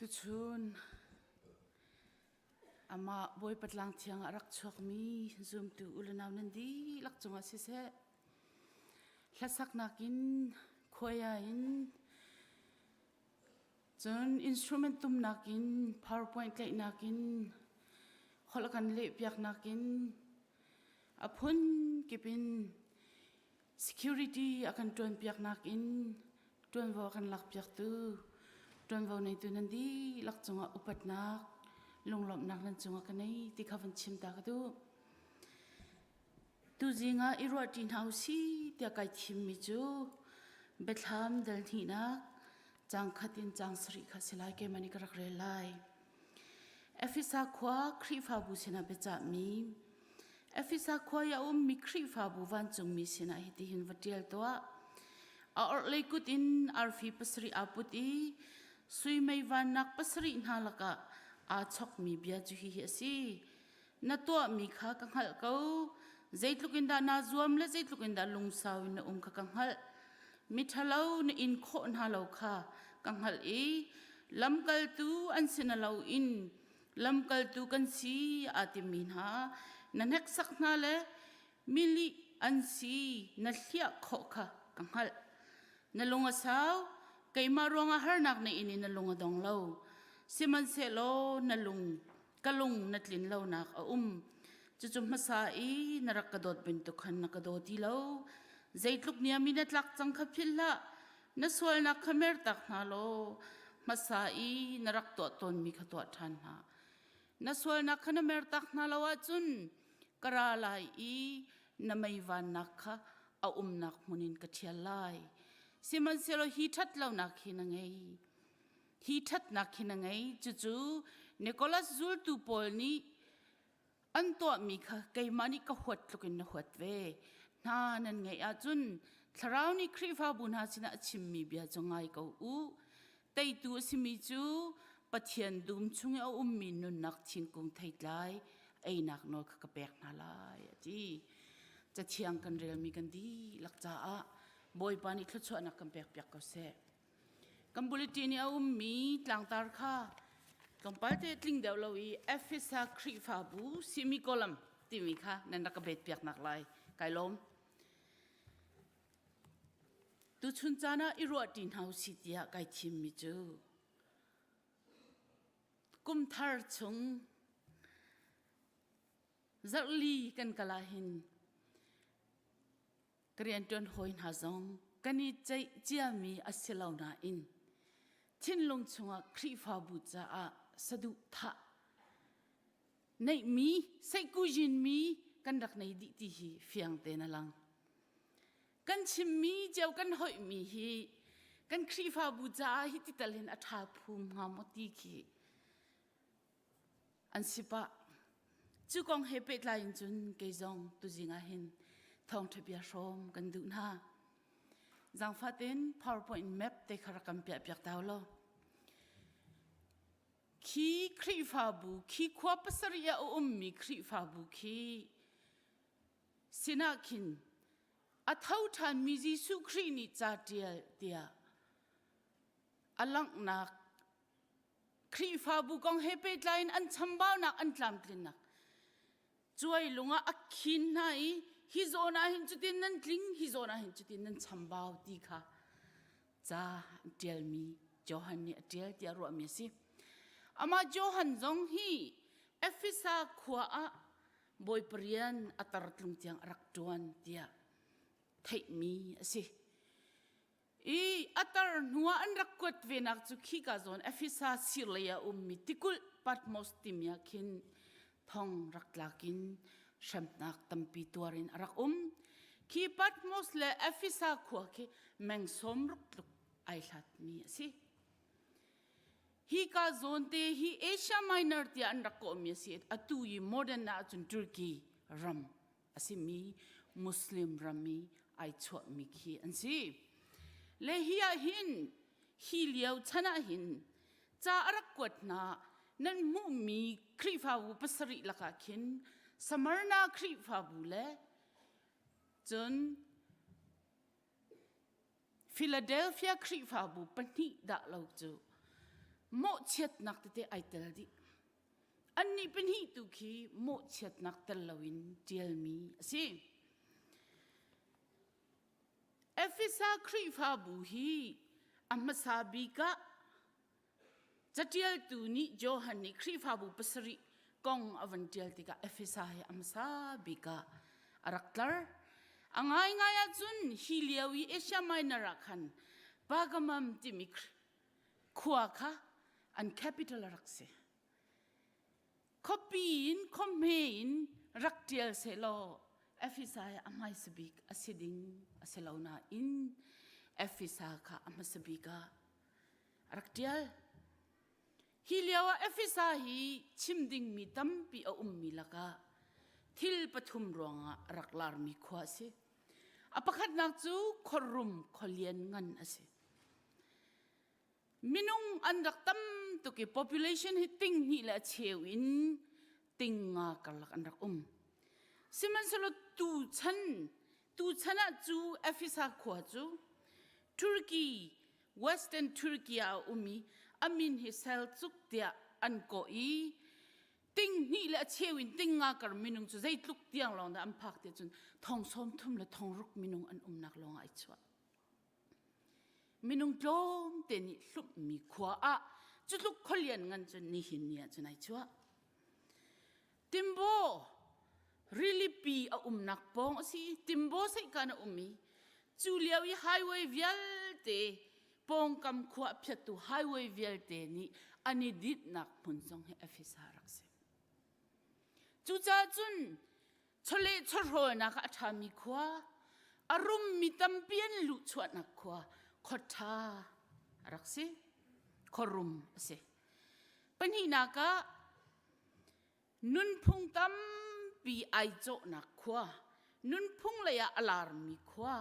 Tuchun amah Bawipa tlang thiang ah rak chuakmi zumtu u le nau nan dihlak cungah siseh, hlasaknak in khuaia in cun instrument tumnak in powerpoint tlaihnak in holh kan lehpiaknak in a phun kip in Security a kan ṭuanpiaknak in ṭuanvo a kan lakpiaktu ṭuanvo neitu nan dihlak cungah upatnak lunglawmhnak nan cungah ka nei ti kha van chim ta ka duh. Tuzing ah i ruahṭi hna usih tiah kai thimmi cu Biathlam dal hnihnak caang khat in caang sarih kha si lai keimah nih ka rak rel lai. Efesa khua Khrihfabu sinah biacahmi Efesa khua i a ummi Khrihfabu vancungmi sinah hitihin va ṭial tuah. A orhlei kut in arfi pasarih aa put i sui mei vannak pasarih hna lakah aa chokmi bia cu hihi a si. Na tuahmi kha ka hngalh ko. Zeitluk in dah naa zuam le zeitluk in dah lungsau in na um kha ka hngalh. Miṭhalo na in khawh hna lo kha ka hngalh i lamkaltu an si na loin lamkaltu kan si aa timi hna na hneksak hna le milih an si na hliah khawh kha ka hngalh. Na lung a sau, keimah ruangah harnak na in i na lung a dong lo. Sihmanhsehlaw na lung ka lung na tlin lonak a um. Cucu hmasa i na rak ka dawt bantuk khan na ka daw ti lo. Zeitluk niam i na tlak cang kha philh hlah. Na sualnak kha mertak hna law hmasa i na rak tuah tawnmi kha tuah ṭhan hna. Na sualnak kha na mertak hna lo ahcun ka ra lai i na meivannak kha a umnak hmun in ka ṭhial lai. Sihmanhsehlaw hi ṭhat lonak hi na ngei. Hi ṭhatnak hi na ngei. Cucu Nicholas zultu pawl nih an tuahmi kha keimah nih ka huat tluk in na huat ve. Hna nan ngeih ahcun Thlarau nih Khrihfabu hna sinah a chimmi bia cu ngai ko u. Teitu a simi cu Pathian dum chung i a ummi nunnak thingkung theitlai einak nawl kha ka pek hna lai a ti. Cathiang kan relmi kan dihlak caah Bawipa nih thluachuahnak kan pekpiak ko seh. Kan bulletin i a ummi tlangtar kha tlawmpal te tling deuh lo i Efesa Khrihfabu semicolon timi kha nan rak ka bet piaknak lai. Kai lawm. Tuchun caan ah i ruahṭi hna usih tiah kai thimmi cu kum thar chung zarhli kan kal ahhin ka rianṭuan hawi hna zong kan i ceih ciami a si lo nain thinlung chungah Khrihfabu caah saduhthah neihmi seihkuzin-mi kan rak nei dih ti hi fiang tein a lang. Kan chimmi cio kan hoihmi hi kan Khrihfabu caah hi ti tal hin a ṭha phum hnga maw ti khi an si pah. Cu kong he pehtlai in cun kei zong tuzing ah hin thawngṭha bia hrawm kan duh hna. Zaangfah tein PowerPoint map te kha rak kan piahpiak ta law. Khi Khrihfabu, khi khua pasarih ah a ummi Khrihfabu khi sinah khin a tho ṭhanmi Jesuh Khrih nih ca ṭial tiah a langhnak Khrihfabu kong he pehtlai in an chambaunak an tlamtlinnak cuai lung ah a khin hna i hi zawn ah hin cutin nan tling hi zawn ah hin cutin nan chambau ti kha ca an ṭialmi Johan nih a ṭial tiah ruahmi a si. Amah Johan zong hi Efesa khua ah Bawipa rian a tar tlung tiang a rak ṭuan tiah theihmi a si. I a tar hnuah an rak kuat venak cu khika zawn Efesa sirlei ah ummi tikulh Patmos timi ah khin thong rak tlak in hremnak tampi tuar in a rak um. Khi Patmos le Efesa khua khi meng sawm ruk tluk ai hlatmi a si. Hi ka zawn te hi Asia Minor tiah an rak kawhmi a si. Atu i modern ah cun Turkey ram a simi Muslim ram i ai chuahmi khi an si. Le hi ah hin hi lio chan ah hin ca a rak kuat hna nan hmuhmi Khrihfabu pasarih lakah khin Samarna Khrihfabu le cun Philadelphia Khrihfabu pahnih dah lo cu. Mawhchiatnak tete ai tel dih. Annih pahnih tu khi mawhchiatnak tel loin ṭialmi a si. Efesa Khrihfabu hi a hmasa bik ah Caṭialtu nih Johan nih Khrihfabu pasarih kong a van ṭial tikah Efesa hi a hmasa bik ah a rak tlar. A ngaingai ahcun hi lio i Asia Minor ah khan Pergamum timi khua kha an capital a rak si. Khuapi in khuahme in rak ṭial sehlaw Efesa hi a hmaisa bik a si ding a si lo nain Efesa kha a hmasa bik ah a rak ṭial. Hi lio ah Efesa hi chim dingmi tampi a ummi lakah thil pathum ruangah a rak larmi khua a si. A pakhatnak cu khuarum khualian ngan a si. Minung an rak tam tuk i population hi ting hnih le a cheu in ting nga karlak an rak um. Sihmanhsehlaw tuchan tuchan ah cu Efesa khua cu Turkey Western Turkey ah a um i a min hi Seljuk tiah an kawh i ting hnih le a cheu in ting nga kar minung cu zeitluk tiang lawng dah an phak ti cun thong sawm thum le thong ruk minung an umnak lawng ah ai chuah. Minung tlawmte nih hlumhmi khua ah cutluk khualian ngan cun nihin ni ah cun ai chuah. Timbo rilipi a umnak pawng a si i Timbo seihkan a um i cu lio i highway vialte pawngkam khua a phiattu highway vialte nih an i dinhnak hmun zong hi Efesa rak si. Cucaah cun chawleh chawhrawlnak ah a ṭhami khua, a rummi tampi an luhchuahnak khua, khua ṭha a rak si, khuarum a si. Pahnihnak ah nunphung tampi ai cawhnak khua, nunphung lei ah a larmi khua.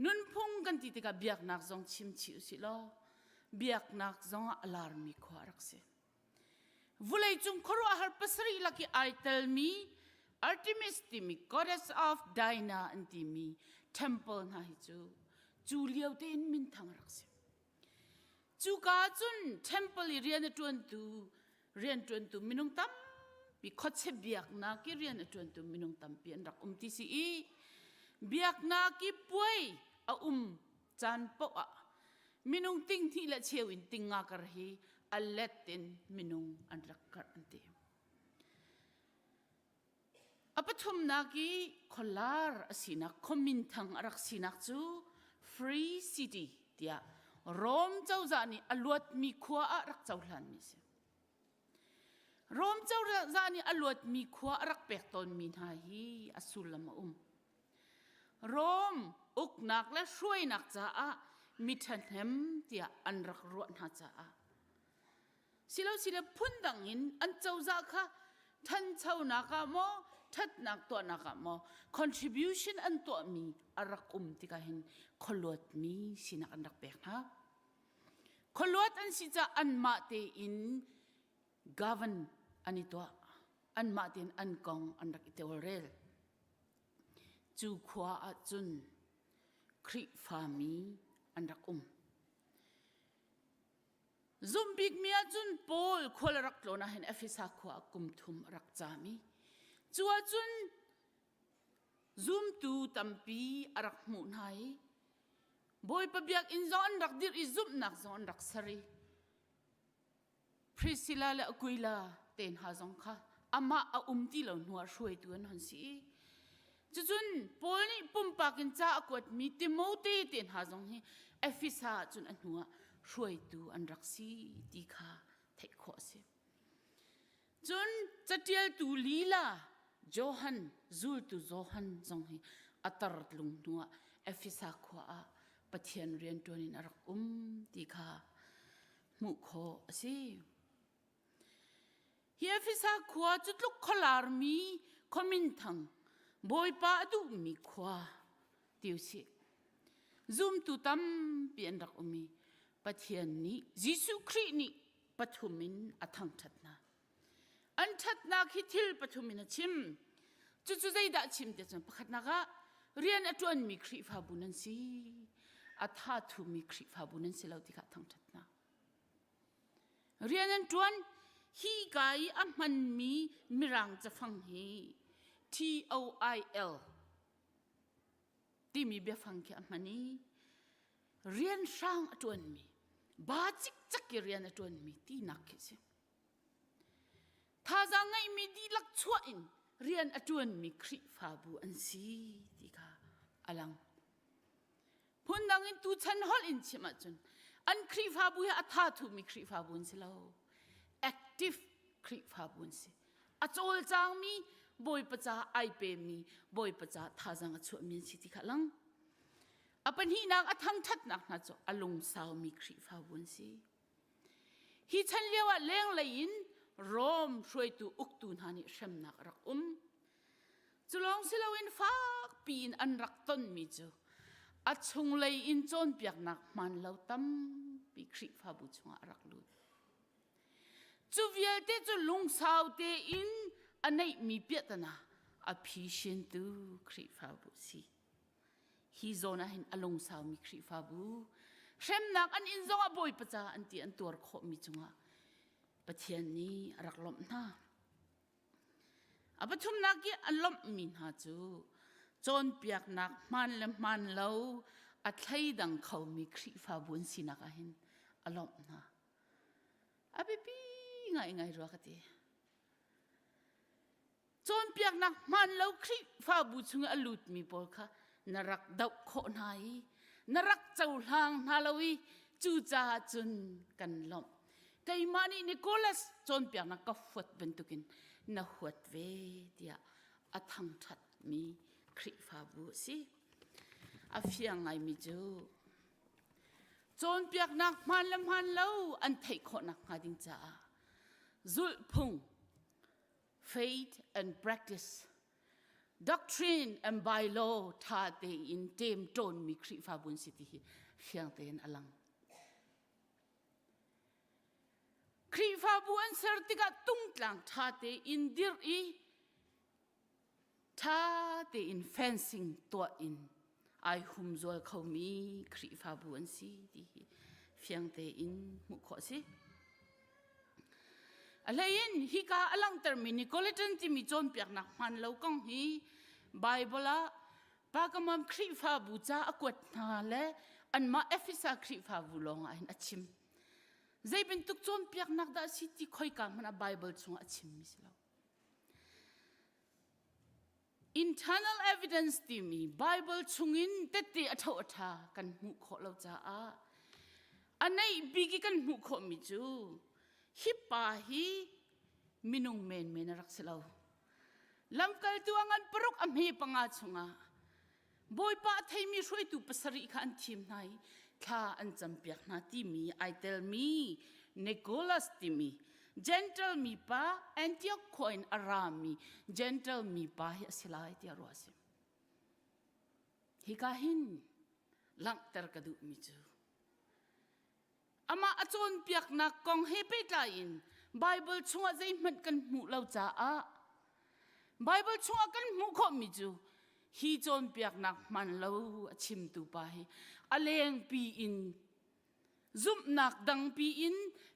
Nunphung kan ti tikah biaknak zong chim chih usih law, biaknak zong ah a larmi khua a rak si. Vawleicung khuaruahhar pasarih lak i ai telmi Artemis timi goddess of Diana an timi temple hna hi cu cu lio tein minthang a rak si. Cuka cun temple i rian a ṭuantu rianṭuantu minung tampi khuachia biaknak i rian a ṭuantu minung tampi an rak um ti si i biaknak i puai a um caan paoh ah minung ting hnih le cheu in ting nga kar hi a let in minung an rak karh an ti. A pathumnak i khualar a sinak khuaminthang a rak sinak cu Free City tiah Rome cozah nih a luatmi khua ah rak cohlanmi a si. Rome cozah nih a luatmi khua a rak pek tawnmi hna hi a sullam a um. Rome uknak le hruainak caah mi ṭhahnem tiah an rak ruah hna caah silosile phundang in an cozah kha ṭhanchonak ah maw ṭhatnak tuahnak ah maw contribution an tuahmi a rak um tikah hin khualuatmi sinak an rak pek hna. Khualuat an si caah anmah tein govern an i tuah. Anmah tein an kong an rak i tawlrel. Cu khua ah cun Khrihfami an rak um. Zumhbikmi ahcun Paul khual a rak tlawn ahhin Efesa khua ah kum thum a rak caam i cu ahcun zumtu tampi a rak hmuh hna i Bawipa biakinn zong an rak dirh i zumhnak zong an rak ser i Priscilla le Aquila te hna zong kha amah a um ti lo hnuah hruaitu an hon si. Cucun Paul nih pumpak in ca a kuatmi Timote te hna zong hi Efesa ah cun a hnuah hruaitu an rak si ti kha theih khawh a si. Cun caṭialtu lila Johan, zultu Johan zong hi a tar tlung hnuah Efesa khua ah Pathian rianṭuan in a rak um ti kha hmuh khawh a si. Hi Efesa khua cu tluk khualarmi khuaminthang Bawipa a duhmi khua ti usih. Zumtu tampi an rak um i Pathian nih Jesuh Khrih nih pathum in a thangṭhat hna. An ṭhatnak hi thil pathum in a chim. Cucu zeidah a chim ti cun pakhatnak ah rian a ṭuanmi Khrihfabu nan si, a tha thumi Khrihfabu nan si lo ti kha thangṭhat hna. Rian an ṭuan. Hi ka i a hmanmi Mirang cafang hi T-O-I-L timi biafang khi a hman i rian hrang a ṭuanmi, ba cikcek i rian a ṭuanmi tinak khi a si. Thazaang ngeihmi dihlak chuah in rian a ṭuanmi Khrihfabu an si ti kha a lang. Phundang in tuchan holh in chim ahcun an Khrihfabu hi a tha thumi Khrihfabu an si lo. Active Khrihfabu an si. A cawlcangmi Bawipa ca ai pemi Bawipa ca thazaang a chuahmi an si ti kha lang. A pahnihnak a thangṭhatnak hna cu a lungsaumi Khrihfabu an si. Hi chan lio ah lenglei in Rom hruaitu uktu hna nih hremnak a rak um. Cu lawng si loin fakpi in an rak tonmi cu a chunglei in cawnpiaknak hmaan lo tampi Khrihfabu chungah a rak lut. Cu vialte cu lungsau tein a neihmi piahtana a phishintu Khrihfabu si. Hi zawn ah hin a lungsaumi Khrihfabu hremnak an inn zongah Bawipa ca an ti an tuar khawhmi cungah Pathian nih a rak lawmh hna. A pathumnak i a lawmhmi hna cu cawnpiaknak hmaan le hmaan lo a thleidang khomi Khrihfabu an sinak ah hin a lawmh hna. A biapi ngaingai rua ka ti. Cawnpiaknak hmaan lo Khrihfabu chung i a lutmi pawl kha na rak doh khawh hna i na rak cohlang hna lo i cucaah cun kan lawmh. Keimah nih Nicholas cawnpiaknak ka huat bantukin na huat ve tiah a thangṭhatmi Khrihfabu a si. A fiang ngaimi cu cawnpiaknak hmaan le hmaan lo an theih khawh nakhnga ding caah zulhphung faith and practice doctrine and bylaw ṭha tein ṭemṭawnmi Khrihfabu an si ti hi fiang tein a lang. Khrihfabu an ser tikah tungtlang ṭha tein dirh i ṭha tein fencing tuah in ai humzual khomi Khrihfabu an si ti hi fiang tein hmuh khawh a si. A hleiin hika a langhtermi Nicolaitan timi cawnpiaknak hmaan lo kong hi Bible ah Pergamum Khrihfabu ca a kuat hna le anmah Efesa Khrihfabu lawngah hin a chim. Zei bantuk cawnpiaknak dah a si ti khoika hmanh ah Bible chungah a chimmi si lo. Internal evidence timi Bible chungin tette a ṭho a ṭha kan hmuh khawh lo caah a neih bik i kan hmuh khawhmi cu hi pa hi minung menmen a rak si lo. Lamkaltu a ngan paruk a hme panga chungah Bawipa a theimi hruaitu pasarih kha an thim hna i thla an campiak hna timi ai telmi Nicholas timi Gentle mipa Antioch khua in a rami Gentle mipa hi a si lai tiah ruah a si. Hika hin langhter ka duhmi cu Amah a cawnpiaknak kong he pehtlai in Baibal chungah zeihmanh kan hmuh lo caah Baibal chungah kan hmuh khawhmi cu hi cawnpiaknak hman lo a chimtu pa hi a lengpi in zumhnak dangpi in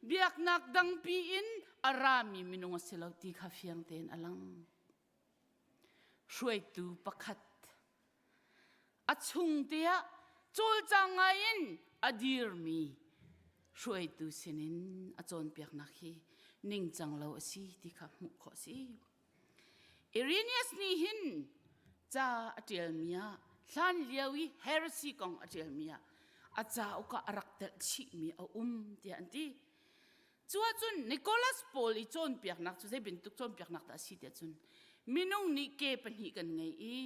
biaknak dangpi in a rami minung a si lo ti kha fiang tein a lang. Hruaitu pakhat a chung te ah cawlcang ngai in a dirmi hruaitu sinin a cawnpiaknak hi ningcang lo a si ti kha hmuh khawh a si. Irenaeus nih hin ca a ṭialmi ah hlan lio i heresy kong a ṭialmi ah a cauk ah a rak telh chihmi a um tiah an ti. Cu ahcun Nicholas pawl i cawnpiaknak cu zei bantuk cawnpiaknak dah a si tiah cun minung nih ke pahnih kan ngei i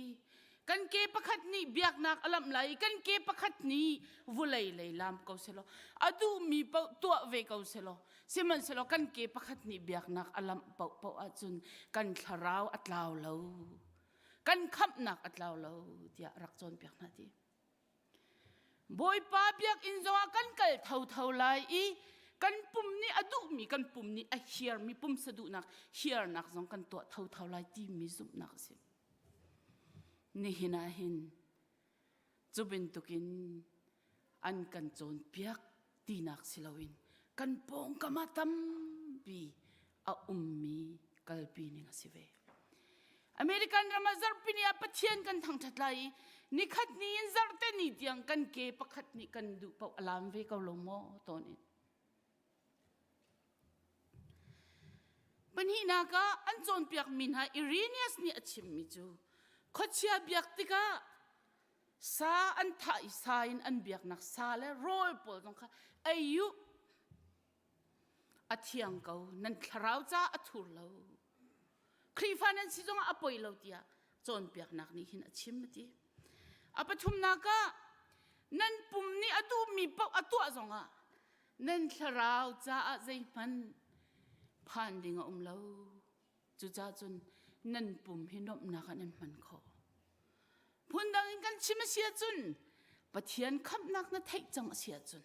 kan ke pakhat nih biaknak a lamh lai i kan ke pakhat nih vulei lei lam ko selaw a duhmi paoh tuah ve ko selaw sihmanhsehlaw kan ke pakhat nih biaknak a lamh paohpaoh ahcun kan thlarau a tlau lo kan khamhnak a tlau lo tiah rak cawnpiak hna ti. Bawipa biakinn zongah kan kal thotho lai i kan pum nih a duhmi kan pum nih a hiarmi pumsa duhnak hiarnak zong kan tuah thotho lai timi zumhnak a si. Nihin ah hin cu bantukin an kan cawnpiak tinak si loin. Kan pawngkam ah tampi a ummi kalpi ning a si ve. American ram ah zarhpi ni ah Pathian kan thangṭhat lai i nikhat ni in zarhte ni tiang kan ke pakhat nih kan duh paoh a lam ve ko lo maw tawn in. Pahnihnak ah an cawnpiakmi hna Irenaeus nih a chimmi cu khuachia biak tikah sa an thah i sa in an biaknak sa le rawl pawl zong kha ei u a thiang ko nan thlarau ca a thur lo Khrihfa nan si zongah a poi lo tiah cawnpiaknak nih hin a chim a ti. A pathumnak ah nan pum nih a duhmi paoh a tuah zongah nan thlarau caah zeihmanh phan ding a um lo. Cucaah cun nan pum hi nuamhnak ah nan hman khawh. Phundang in kan chim a si ahcun Pathian khamhnak na theih cang a si ahcun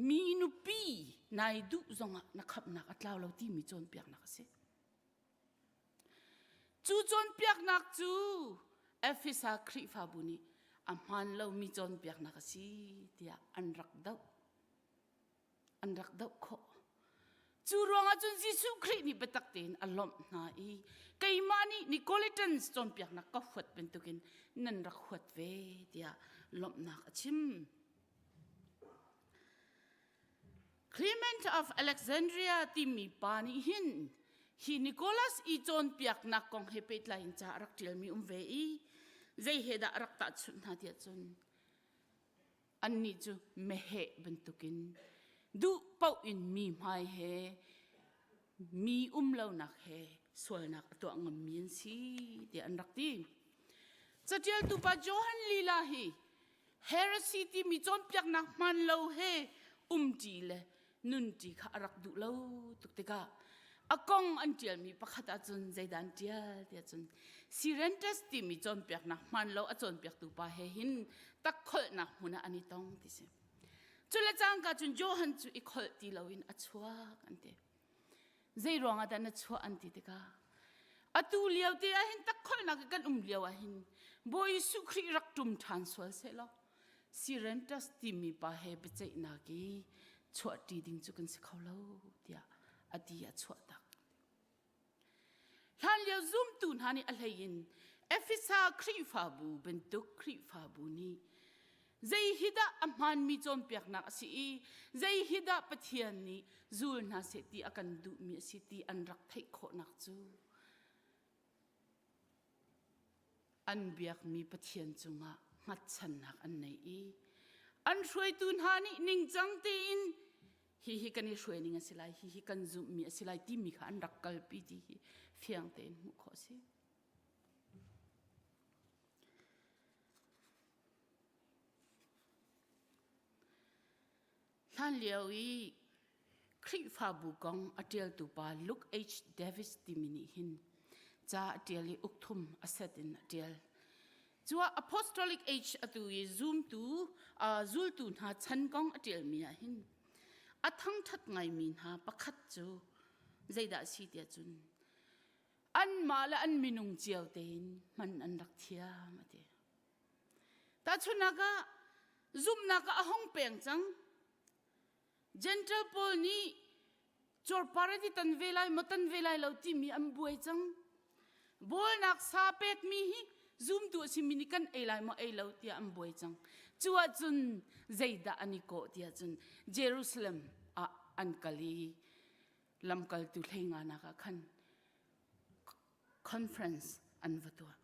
mi nupi nai duh zongah na khamhnak a tlau lo timi cawnpiaknak a si. Cu cawnpiaknak cu Efesa Khrihfabu nih a hmaan lomi cawnpiaknak a si tiah an rak doh. An rak doh khawh. Cu ruangah cun Jesuh Khrih nih biatak tein a lawmh hna i keimah nih Nicolaitans cawnpiaknak ka huat bantukin nan rak huat ve tiah lawmhnak a chim. Clement of Alexandria timi pa nih hin hi Nicholas i cawnpiaknak kong he pehtlai in ca a rak ṭialmi um ve i zei he dah a rak tahchunh hna tiah cun annih cu meheh bantukin duh paoh in mi hmai he mi um lonak he sualnak a tuah ngammi an si tiah an rak ti. Caṭialtu pa Johan lila hi Heresy timi cawnpiaknak hmaan lo he umṭi le nunṭi kha a rak duh lo tuk tikah a kong an ṭialmi pakhat ahcun zeidah an ṭial tiah cun Sirentes timi cawnpiaknak hmaan lo a cawnpiaktu pa he hin takkholhnak hmun ah an i tong ti si. Cule cangka cun Johan cu i kholh ti loin a chuak an ti. Zei ruangah dah na chuah an ti tikah atu lio te ah hin takkholhnak kan um lio ah hin Bawi Jesuh Khrih rak ṭum ṭhan sual sehlaw Sirentas timi pa he biaceihnak i chuahṭi ding cu kan si kho lo tiah a ti a chuah tak. Hlanlio zumtu hna nih a hleiin Efesa Khrihfabu bantuk Khrihfabu nih zei hi dah a hmaanmi cawnpiaknak a si i zei hi dah Pathian nih zul hna seh ti a kan duhmi a si ti an rak theih khawhnak cu an biakmi Pathian cungah hngatchannak an nei i an hruaitu hna nih ningcang tein hihi kan i hruai ning a si lai hihi kan zumhmi a si lai timi kha an rak kalpi ti hi fiang tein hmuh khawh a si. Hlanlio i Khrihfabu kong a ṭialtu pa Luke H. Davis timi nih hin ca a ṭial i ukthum a set in a ṭial. Cuah Apostolic Age atu i zumtu uh, zultu hna chan kong a ṭialmi ah hin a thangṭhat ngaimi hna pakhat cu zeidah a si tiah cun anmah le an minung cio tein hman an rak thiam a ti. Tahchunhnak ah zumhnak ah a hung peng cang. Gentile pawl nih cuarpar an i tan ve lai maw tan ve lai lo timi an buai cang. Bawlnak sa pekmi hi zumtu a simi nih kan ei lai maw ei lo tiah an buai cang. Cu ahcun zeidah an i kawh tiah cun Jerusalem ah an kal i lamkaltu hleinganak ah khan conference an va tuah.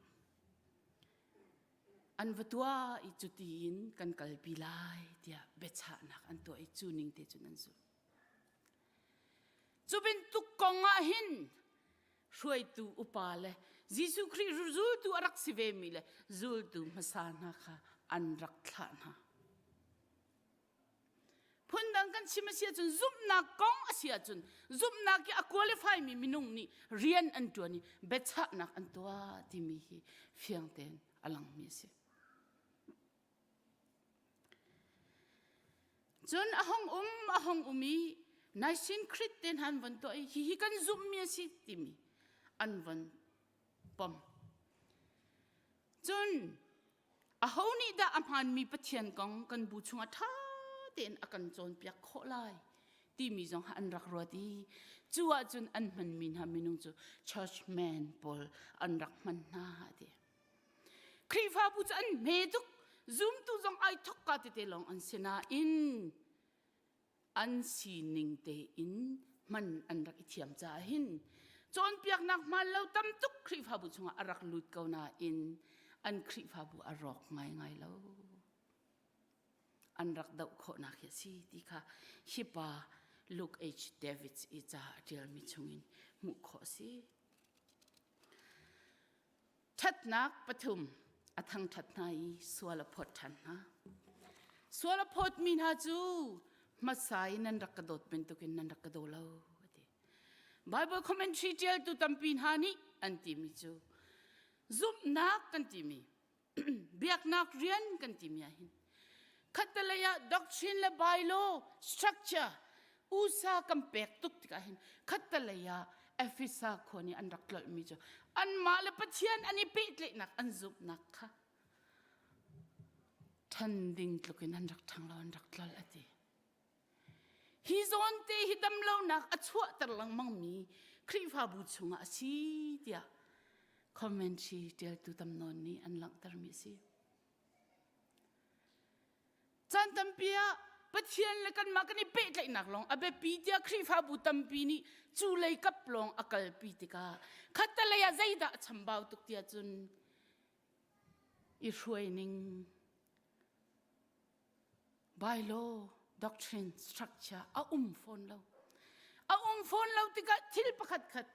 An va tuah i cuti in kan kalpi lai tiah biachahnak an tuah i cu ning te cun an zulh. Cu bantuk kong ah hin hruaitu upa le Jesuh Khrih zultu a rak si vemi le zultu hmasa hna kha an rak thlah hna. Phundang kan chim a si ahcun zumhnak kong a si ahcun zumhnak i a qualify mi minung nih rian an ṭuan i biachahnak an tuah timi hi fiang tein a langmi a si. Cun a hong um a hong um i Nicene Creed te hna an von tuah i hihi kan zumhmi a si timi an von pom. Cun Aho nih dah a hmaanmi Pathian kong kan bu chungah ṭha tein a kan cawnpiak khawh lai? timi zong an rak ruat i cu ahcun an hmanmi hna minung cu churchman pawl an rak hman hna ti. Khrihfabu cu an hme tuk zumtu zong ai thok ka tete lawng an si nain an sining tein hman an rak i thiam caah hin cawnpiaknak hmaan lo tam tuk Khrihfabu chungah a rak lut ko nain an Khrihfabu a rawk ngaingai lo. An rak doh khawhnak hi a si ti kha hi pa Luke H. Davids i ca a ṭialmi chungin hmuh khawh a si. Ṭhatnak pathum a thangṭhat hna i sual a phawt ṭhan hna. Sual a phawtmi hna cu hmasa i nan rak ka dawt bantukin nan rak ka daw lo a ti. Bible commentary ṭialtu tampi hna nih an timi cu zumhnak kan timi biaknak rian kan timi ah hin khattelei ah doctrine le bylaw structure USA kan pek tuk tikah hin khattelei ah Efesa khua nih an rak tlolhmi cu anmah le Pathian an i pehtlaihnak an zumhnak kha ṭhan ding tluk in an rak ṭhang lo an rak tlolh a ti. Hi zawn te hi damlonak a chuahter lengmangmi Khrihfabu chungah a si tiah commentary ṭialtu tam nawn nih an langhtermi a si. Caan tampi ah Pathian le kanmah kan i pehtlaihnak lawng a biapi tiah Khrihfabu tampi nih cu lei kap lawng a kalpi tikah khattelei ah zeidah a chambau tuk tiah cun i hruaining bylaw doctrine structure a um fawn lo. A um fawn lo tikah thil pakhat khat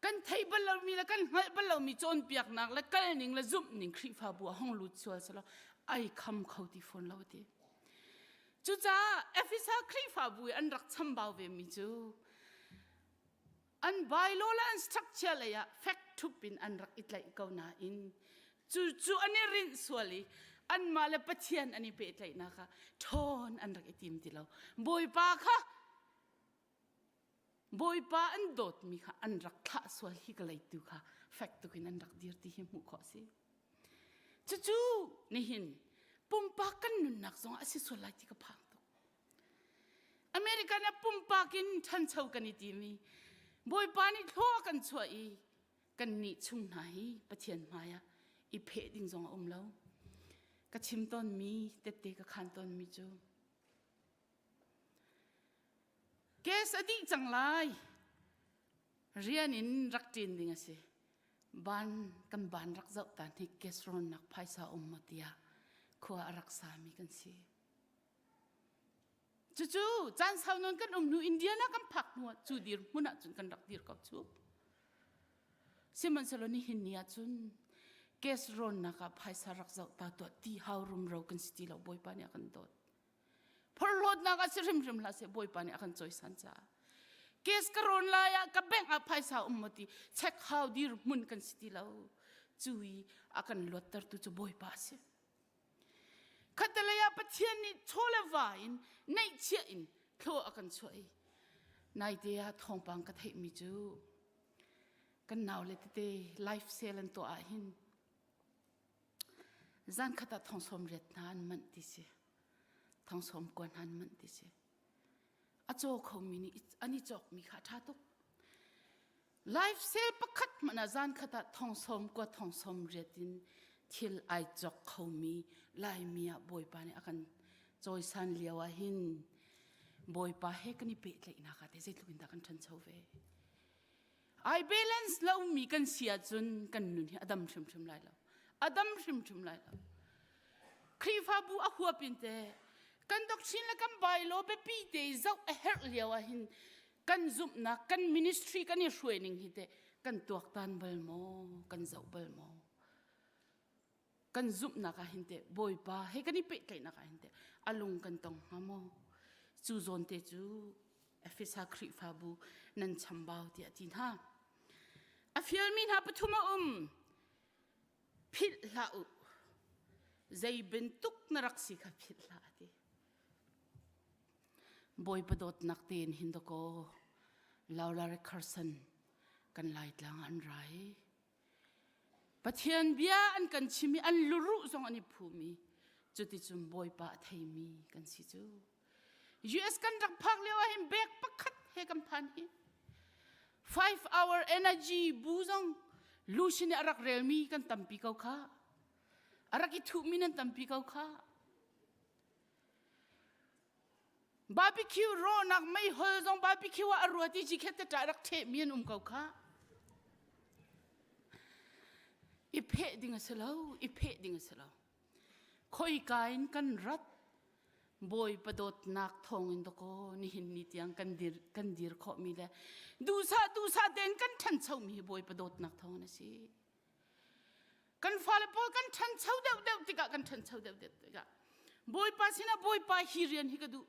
kan theih bal lomi le kan hngalh bal lomi cawnpiaknak le kalning le zumhning Khrihfabu ah hong lut sual selaw ai kham kho ti fawn lo ti. Cucaah Efesa Khrihfabu i an rak chambau ve mi cu an bylaw le an structure lei ah fek thup in an rak i tlaih ko nain cu cu an i rinh sual i anmah le Pathian an i pehtlaihnak ah ṭhawn an rak i tim ti lo. Bawipa kha Bawipa an dawtmi kha an rak thlah sual hi ka leitu kha fek tukin an rak dir ti hi hmuh khawh a si. Cucu nihin pumpak kan nunnak zongah a si sual lai ti ka phang tuk. American ah pumpak in ṭhancho kan i timi Bawipa nih thlua kan chuah i kan nih chung hna hi Pathian hmai ah i pheh ding zong a um lo. Ka chim tawnmi tette ka khan tawnmi cu Case a dih cang lai. Rian in rak ṭin ding a si. Ban kan ban rak zoh ta hnik case rawnnak phaisa um maw tiah khua a rak sami kan si. Cucu caan sau nawn kan um hnu Indiana kan phak hnu ah cu dir hmun ah cun kan rak dir ko cu. Sihmanhsehlaw nihin ni ah cun case rawnnak ah phaisa rak zoh ta tuah ti hau rumro kan si ti lo Bawipa nih a kan dawt. Phorhlawtnak ah si hrimhrim hlah seh Bawipa nih a kan cawisan caah. Case ka rawn lai ah ka bank ah phaisa um maw ti check hau dir hmun kan si ti lo. Cu i a kan luattertu cu Bawipa a si. Khattelei ah Pathian nih chaw le va in neihchiah in thlaw a kan chuah i naite ah thawngpang ka theihmi cu kan naule tete life sale an tuah ah hin Zankhat ah thong 80 hna an manh ti si. Thong 90 hna an manh ti si. A caw khomi nih an i cawkmi kha a ṭha tuk. Life sale pakhat hmanh ah zankhat ah thong 90 thong 80 in thil ai cawk khomi Laimi ah Bawipa nih a kan cawisan lio ah hin Bawipa he kan i pehtlaihnak ah te zeitluk in dah kan ṭhancho ve. Ai balance lomi kan si ahcun kan nun hi a dam hrimhrim lai lo. A dam hrimhrim lai lo. Khrihfabu a huap in te kan doctrine le kan bylaw biapi te zoh a herh lio ah hin kan zumhnak kan ministry kan i hruai ning hi te kan tuaktan bal maw kan zoh bal maw kan zumhnak ah hin teh Bawipa he kan i pehtlaihnak ah hin teh a lung kan tong hnga maw cu zawn te cu Efesa Khrihfabu nan chambau tiah ti hna a fialmi hna pathum a um philh hlah u zei bantuk na rak si kha philh hlah a ti Bawipa dawtnak tein hin dakaw Laura Carson kan Laitlang an rai Pathian bia an kan chim i an luruh zong an i phum i cuticun Bawipa a theimi kan si cu. US kan rak phak lio ah hin bag pakhat he kan phan hi. 5 hour energy bu zong Lucian nih a rak relmi kan tampi ko kha. A rak i thuhmi nan tampi ko kha. Barbecue rawhnak meihol zong barbecue ah a ruat i jikhet te ṭah rak ṭhehmi an um ko kha. I pheh ding a si lo, i pheh ding a si lo. Khoika in kan rat, Bawipa dawtnak thawngin dakaw nihin ni tiang kan dir, kan dir khawhmi le duhsah duhsah tein kan ṭhanchomi hi Bawipa dawtnak thawngin a si. Kan fale pawl kan ṭhancho deuhdeuh tikah kan ṭhancho deuhdeuh tikah Bawipa sinah Bawipa hi rian hi ka duh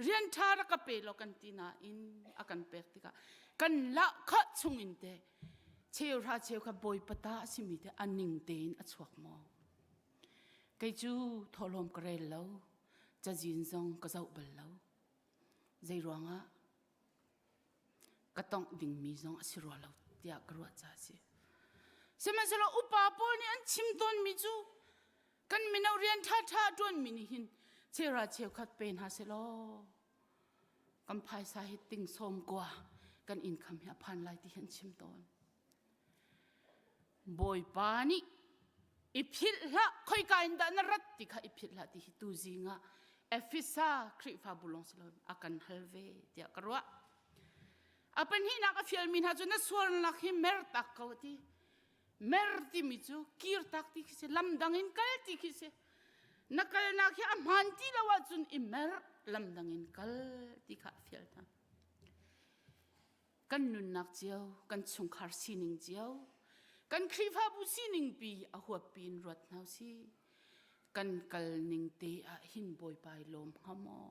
rian ṭha rak ka pe law kan ti nain a kan pek tikah kan lahkhah chungin te cheuhra cheu kha Bawipa ta a simi te a ning tein a chuak maw kei cu thawhlawm ka rel lo cazin zong ka zoh bal lo zei ruangah ka tongh dingmi zong a si rua lo tiah ka ruah caah a si. Sihmanhsehlaw upa pawl nih an chim tawnmi cu kan mino rian ṭhaṭha a ṭuanmi nih hin chera cheukhat pe hna sehlaw kan phaisa hi ting sawm kua kan income hi a phan lai ti hi an chim tawn. Bawipa nih i philh hlah khoika in dah na rat ti kha i philh hlah ti hi tu zing ah Efesa Khrihfabu lawng si loin a kan hal ve tiah ka ruah. A pahnihnak a fialmi hna cu na sualnak hi mer tak ko ti. Mer timi cu kir tak ti khi si, lam dang in kal ti khi si. Na kalnak hi a hmaan ti lo ahcun i mer lam dang in kal ti kha a fial hna. Kan nunnak cio, kan chungkhar sining cio, kan Khrihfabu sining pi a huappi in ruat hna usih. Kan kal ning te ah hin Bawipa i lawm hnga maw?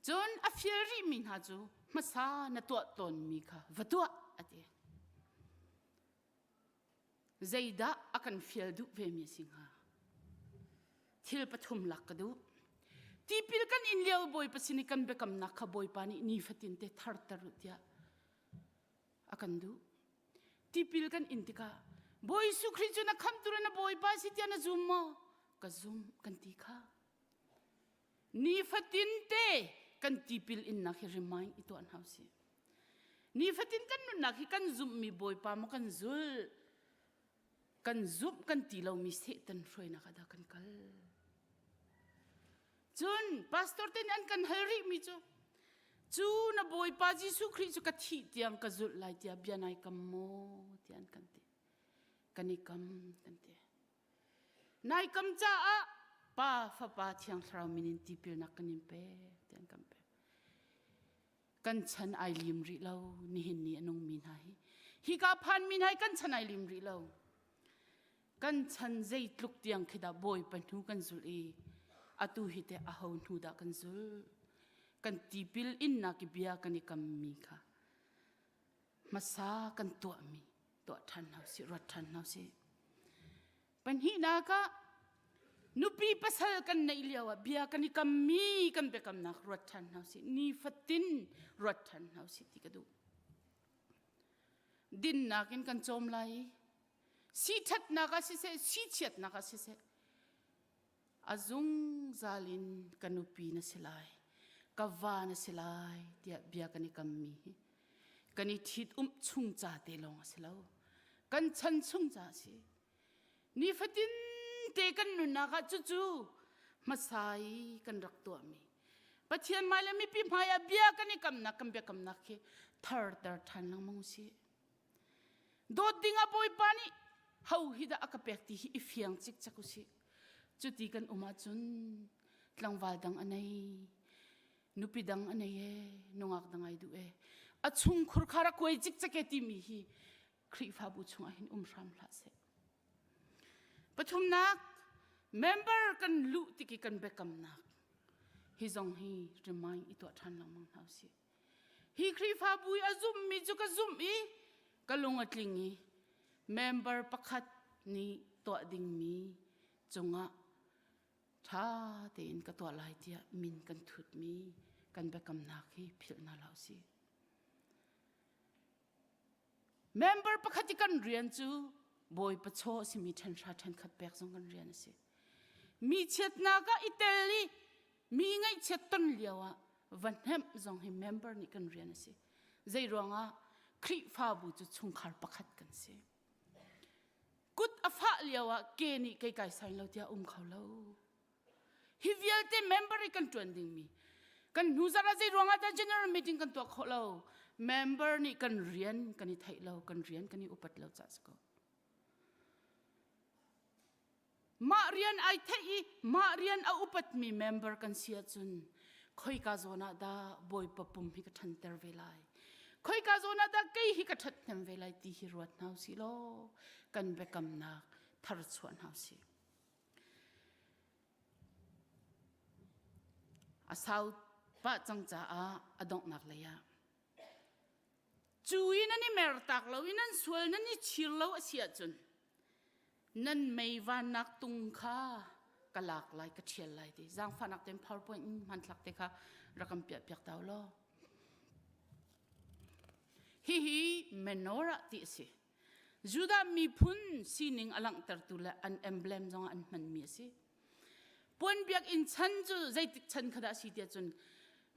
Cun a fial rihmi hna cu hmasa na tuah tawnmi kha va tuah a ti. Zeidah a kan fial duh vemi a si hnga? Thil pathum lak ka duh. Tipil kan in lio Bawipa sin i kan biakamnak kha Bawipa nih nifatin te tharter u tiah a kan duh. Tipil kan in tikah Bawi Jesuh Khrih cu na khamhtu le na Bawipa si tiah na zum maw? Ka zum kan ti kha. Nifatin te kan tipil innak hi remind i tuah hna usih. Nifatin kan nunnak hi kan zumhmi Bawipa maw kan zulh? Kan zumh kan ti lomi Satan hruainak ah dah kan kal? Cun pastor te nih an kan hal rihmi cu cu na Bawipa Jesuh Khrih cu ka thih tiang ka zulh lai tiah bia nai kam maw tiah an kan ti. Kan i kam kan ti. Nai kam caah Pa Fapa Thiang Thlarau min in tipilnak kan in pek tiah an kan pek. Kan chan ai lim rih lo nihin ni a nungmi hna hi. Hika phanmi hna hi kan chan ai lim rih lo. Kan chan zeitluk tiang khi dah Bawipa hnu kan zulh i atu hi teh aho hnu dah kan zulh? Kan tipil innak i bia kan i kammi kha hmasa kan tuahmi tuah ṭhan hna usih, ruat ṭhan hna usih. Pahnihnak ah nupi pasal kan neih lio ah bia kan i kammi kan biakamnak ruat ṭhan hna usih. Nifatin ruat ṭhan hna usih ti ka duh. Dinnak in kan cawm lai i si ṭhatnak ah siseh, si chiatnak ah siseh, a zungzal in ka nupi na si lai, ka va na si lai tiah bia kan i kammi hi kan i ṭhit umh chung ca te lawng a si lo. Kan chan chung ca a si. Nifatin te kan nunnak ah cucu hmasa i kan rak tuahmi Pathian hmai le mipi hmai ah bia kan i kamnak kan biakamnak khi tharter ṭhan lengmang usih. Dawt ding ah Bawipa nih ho hi dah a ka pek ti hi i fiang cikcek usih. Cuti kan um ahcun tlangval dang a nei, nupi dang a nei e, nungak dang ai duh e. A chungkhur kha rak kuai cikcek e timi hi Khrihfabu chungah hin um hram hlah seh. Pathumnak, member kan luh tik i kan biakamnak hi zong hi remind i tuah ṭhan lengmang hna usih. Hi Khrihfabu i a zummi cu ka zumh i ka lung a tling i member pakhat nih tuah dingmi cungah ṭha tein ka tuah lai tiah min kan thutmi kan biakamnak hi philh hna hlah usih. Member pakhat i kan rian cu Bawipa chaw a simi ṭhenhra ṭhenkhat pek zong kan rian a si. Mi chiatnak ah i tel i mi ngaihchiat ton lio ah va hnemh zong hi member nih kan rian a si. Zei ruangah Khrihfabu cu chungkhar pakhat kan si. Kut a fah lio ah ke nih kei kai sai lo tiah um kho lo. Hi vialte member i kan ṭuan dingmi kan hnu zarh ah zei ruangah dah general meeting kan tuah khawh lo member nih kan rian kan i theih lo kan rian kan i upat lo caah si ko. Mah rian ai theih i mah rian a upatmi member kan si ahcun khoika zawn ah dah Bawipa pum hi ka ṭhanter ve lai khoika zawn ah dah kei hi ka ṭhathnem ve lai ti hi ruat hna usih law kan biakamnak thar chuah hna usih. A sau pah cang caah a donghnak lei ah cu i nan i mertak lo i nan sual nan i chir lo a si ahcun nan mei vannak tung kha ka lak lai ka ṭhial lai ti zaangfahnak tein powerpoint in hmanthlak te kha rak kan piah piak tau law hihi menorah ti a si Judah miphun sining a langhtertu le an emblem zong an hmanmi a si. Puan biakinn chan cu zeitik chan kha dah a si tiah cun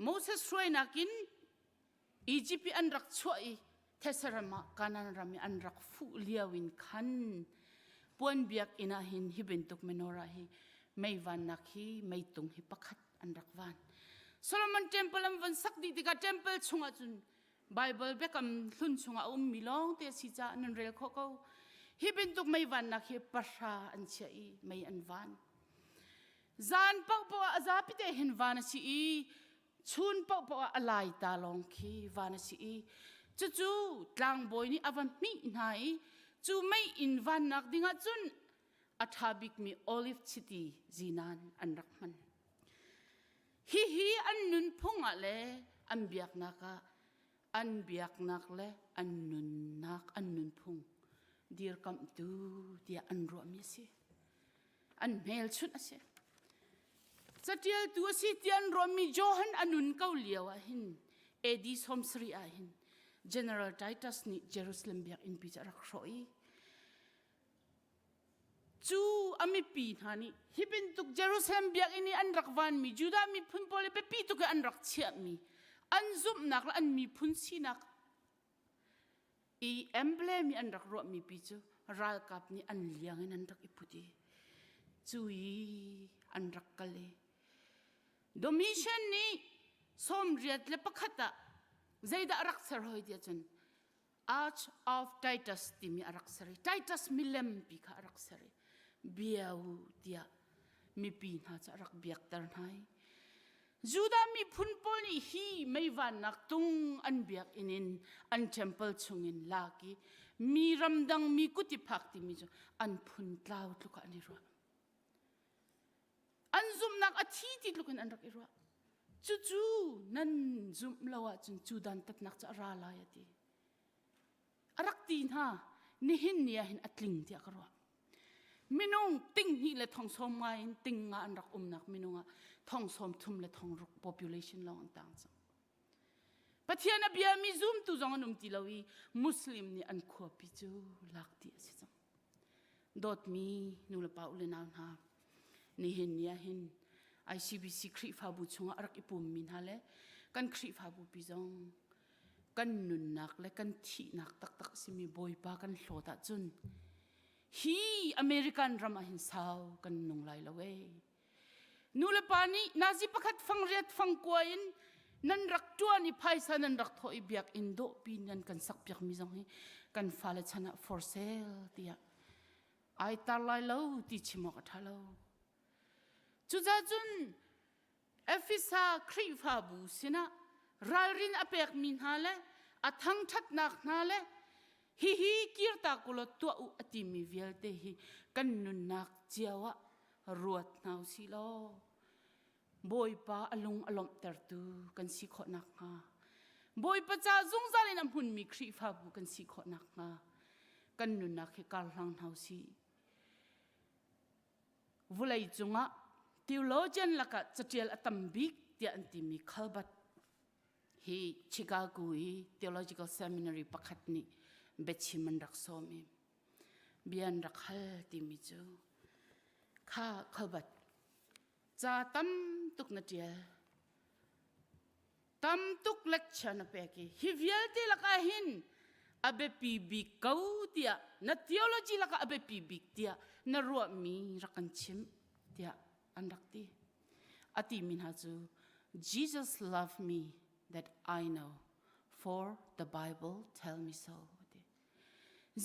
Moses hruainak in Egypt i an rak chuah i Thesar ram ah Canaan ram i an rak fuh lio in khan puan biakinn ah hin hi bantuk menorah hi mei vannak hi meitung hi pakhat an rak van. Solomon temple an van sak dih tikah temple chungah cun Baibal biakam hlun chungah a ummi lawng te a si caah nan rel khawh ko. Hi bantuk mei vannak hi pahra an chiah i mei an van. Zan paohpaoh ah a zapi te hin van a si i chun paohpaoh ah a lai ta lawng khi van a si i cucu tlangbawi nih a va hmih hna i cu mei in vannak dingah cun a ṭha bikmi olive chiti zinan an rak hman. Hihi an nunphung ah le an biaknak ah an biaknak le an nunnak an nunphung dirkamhtu tiah an ruahmi a si. An hmelchunh a si. Catialtu a si tiah an ruahmi Johan a nun ko lio ah hin AD 70 ah hin General Titus nih Jerusalem biakinn pi cu a rak hrawh i Cu a mipi hna nih hi bantuk Jerusalem biakinn i an rak vanmi Judah miphun pawl i biapi tuk i an rak chiahmi an zumhnak le an miphun sinak i emblem i an rak ruahmi pi cu ralkap nih an liang in an rak i put i cu i an rak kal i Domitian nih 81 ah zeidah a rak ser hoi tiah cun Arch of Titus timi a rak ser i Titus milem pi kha a rak ser i bia u tiah mipi hna cu a rak biakter hna i Judah miphun pawl nih hi meivannak tung an biakinn in an temple chungin lak i mi ramdang mi kut i phak timi cu an phun tlau tluk ah an i ruah. An zumhnak a thi ti tluk in an rak i ruah. Cucu nan zumh lo ahcun cu dantatnak cu a ra lai a ti. A rak ti hna nihin ni ah hin a tling tiah ka ruah. Minung ting hnih le thong sawm nga in ting nga an rak umnak minung ah thong sawm thum le thong ruk population lawng an tang cang. Pathian a biami zumtu zong an um ti lo i Muslim nih an khuapi cu lak ti a si cang. Dawtmi nulepa u le nau hna, nihin ni ah hin ICBC Khrihfabu chungah a rak i pummi hna le kan Khrihfabu pi zong kan nunnak le kan thihnak taktak a simi Bawipa kan hlawt ahcun hi American ram ah hin sau kan nung lai lo ee. Nulepa nih nazi pakhat fangriat fangkua in nan rak ṭuan i phaisa nan rak thawh i biakinn dawhpi nan kan sakpiakmi zong hi kan fale chan ah for sale tiah ai tar lai lo ti chim awk a ṭha lo. Cucaah cun Efesa Khrihfabu sinah ralrin a pekmi hna le a thangṭhatnak hna le hihi kirtak ulaw tuah u a timi vialte hi kan nunnak cio ah ruat hna u sih law Bawipa a lung a lawmhtertu kan si khawh nakhnga Bawipa ca zungzal in a hmunmi Khrihfabu kan si khawh nakhnga kan nunnak hi karhlang hna u sih. Vulei cungah theologian lakah catial a tam bik tiah an timi Calvert hi Chicago i Theological Seminary pakhat nih biachim an rak sawm i bia an rak hal timi cu kha Calvert. Ca tam tuk na ṭial. Tam tuk lecture na pek i hi vialte lakah hin a biapi bik ko tiah na theology lakah a biapi bik tiah na ruahmi rak kan chimh tiah an rak ti. A timi hna cu Jesus loved me that I know for the Bible tell me so.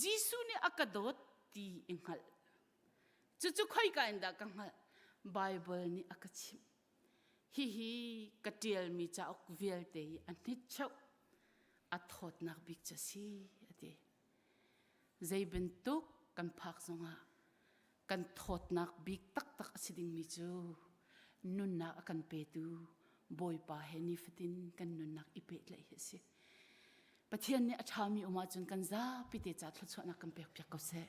Jesuh nih a ka dawt ti i hngalh. Cucu khoika in dah ka hngalh? Bible nih a ka chimh. Hihi ka ṭialmi cauk vialte i a hnitcheuh a thawtnak bik cu a si, a ti. Zei bantuk kan phak zongah kan thawtnak bik taktak a si dingmi cu nunnak a kan petu Bawipa he nifatin kan nunnak i pehtlaih hi a si. Pathian nih a ṭhami um ahcun kan zapi te ca thluachuahnak kan pekpiak ko seh.